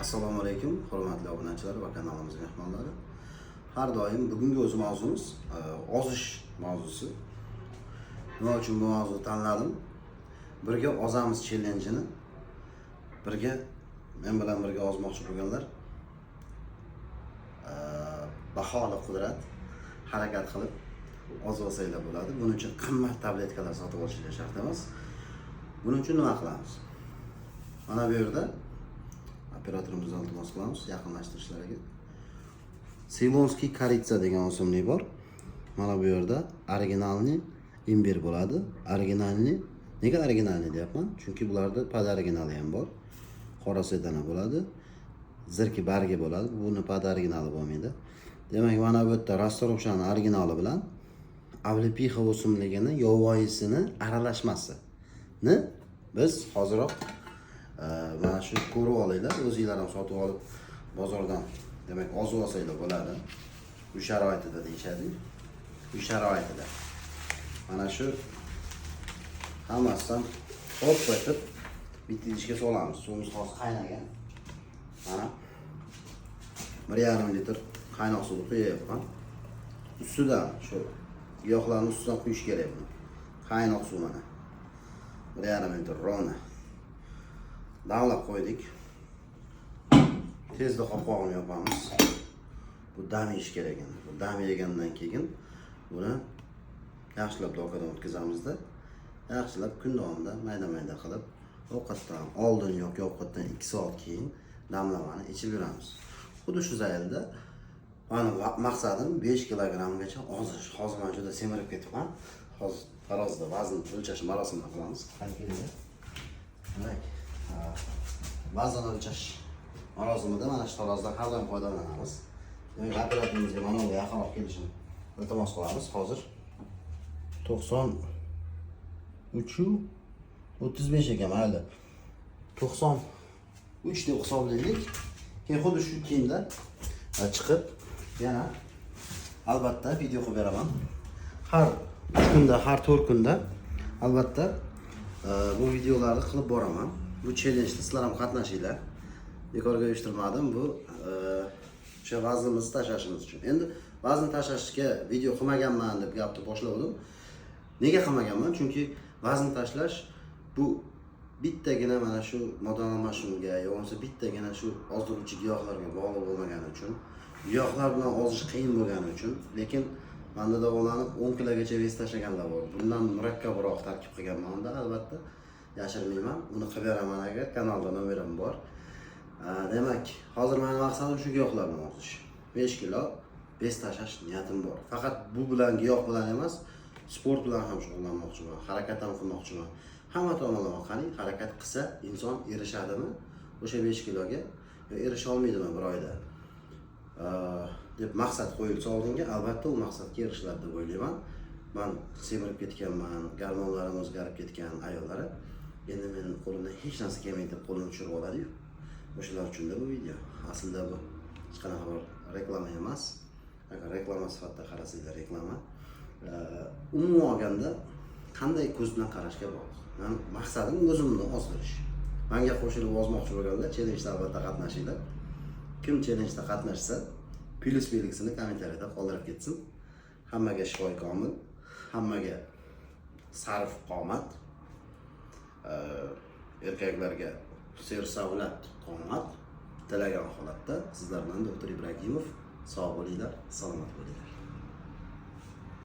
Assalomu alaykum, hurmatli obunachilar va kanalimiz mehmonlari. Har doim bugungi o'zi mavzumiz ozish mavzusi. Nima uchun bu mavzuni tanladim? Birga ozamiz challenge'ini. Birga men bilan birga ozmoqchi bo'lganlar baholi qudrat harakat qilib ozib olsanglar bo'ladi. Buning uchun qimmat tabletkalar sotib olishinglar shart emas. Buning uchun nima qilamiz? Mana bu yerda operatorimizdan iltimos qilamiz yaqinlashtirishlariga. Цейлонский корица degan o'simlik bor. Mana bu yerda оригинальный имбирь bo'ladi. Оригинальный, nega оригинальный deyapman? Chunki bularda под originali ham bor. Qora sedana bo'ladi. Zirki bargi bo'ladi. Buni под originali bo'lmaydi. Demak, mana bu yerda расторопша ni originali bilan облепиха o'simligini yovvoyisini aralashmasini biz hoziroq mana shu ko'rib olinglar, o'zinglar ham sotib olib bozordan, demak, ozib olsanglar bo'ladi. Uy sharoitida deyishadi. Uy sharoitida. Mana shu hammasidan hop etib bitta idishga solamiz. Suvimiz hozir qaynagan. Mana 1,5 litr qaynoq suvni quyapman. Ustidan shu giyohlarni ustidan quyish kerak buni. Qaynoq suv mana. 1,5 litr ровно. Damlab qo'ydik. Tezda qopqog'ini yopamiz. Bu dam yeyish kerak endi. Bu dam yegandan keyin buni yaxshilab dokadan o'tkazamizda, yaxshilab kun davomida mayda-mayda qilib ovqatdan oldin yoki ovqatdan 2 soat keyin damlamani ichib yuramiz. Xuddi shu zaylda mani maqsadim 5 kilogrammgacha ozish. Hozir man juda semirib ketibman. Hozir tarozida vazn o'lchash marosimini qilamiz. Qani, kelinglar. Demak, vazn o'lchash marosimida mana shu tarozidan har doim foydalanamiz. Demak, operatorimizga mana bunga yaqinroq kelishini iltimos qilamiz. Hozir 93,35 ekan, mayli. 93 deb hisoblaylik. Keyin xuddi shu kiyimda chiqib yana albatta video qilib beraman. Har 3 kunda, har 4 kunda albatta bu videolarni qilib boraman. Bu challenge'da sizlar ham qatnashinglar. Bekorga uyushtirmadim. Bu o'sha vaznimizni tashlashimiz uchun. Endi vazn tashlashga video qilmaganman deb gapni boshladim. Nega qilmaganman? Chunki vazn tashlash bu bittagina mana shu modal almashinuvga yo bo'lmasa bittagina shu ozdiruvchi giyohlarga bog'liq bo'lmagani uchun, giyohlar bilan ozish qiyin bo'lgani uchun, lekin manda davolanib 10 kilogacha вес tashlaganlar bor. Bundan murakkabroq tarkib qilganman unda, albatta yashirmayman. Uni qilib beraman agar kanalda nomerim bor. Demak, hozir mani maqsadim shu giyohlar bilan ozish. 5 kilo вес tashlash niyatim bor. Faqat bu bilan, giyoh bilan emas, sport bilan ham shug'ullanmoqchiman, harakat ham qilmoqchiman. Hamma tomonlama qani harakat qilsa inson erishadimi o'sha 5 kiloga yo erisha olmaydimi bir oyda? Deb maqsad qo'yilsa oldinga, albatta u maqsadga erishiladi deb o'ylayman. Man semirib ketganman, gormonlarim o'zgarib ketgan ayollar endi meni qo'limdan hech narsa kelmaydi deb qo'lini tushirib oladi-yu. O'shalar uchun-da bu video. Aslida bu hech qanaqa bir reklama emas. Agar reklama sifatida qarasanglar, reklama. Umuman olganda qanday ko'z bilan qarashga bog'liq. Man maqsadim o'zimni ozdirish. Manga qo'shilib ozmoqchi bo'lganlar challenge'da albatta qatnashinglar. Kim challenge'da qatnashsa, plyus belgisini kommentariyada qoldirib ketsin. Hammaga shifoi komil, hammaga sarv qomat, erkaklarga sersavlat qomat tilagan holatda sizlar bilan doktor Ibragimov. Sog' bo'linglar, salomat bo'linglar.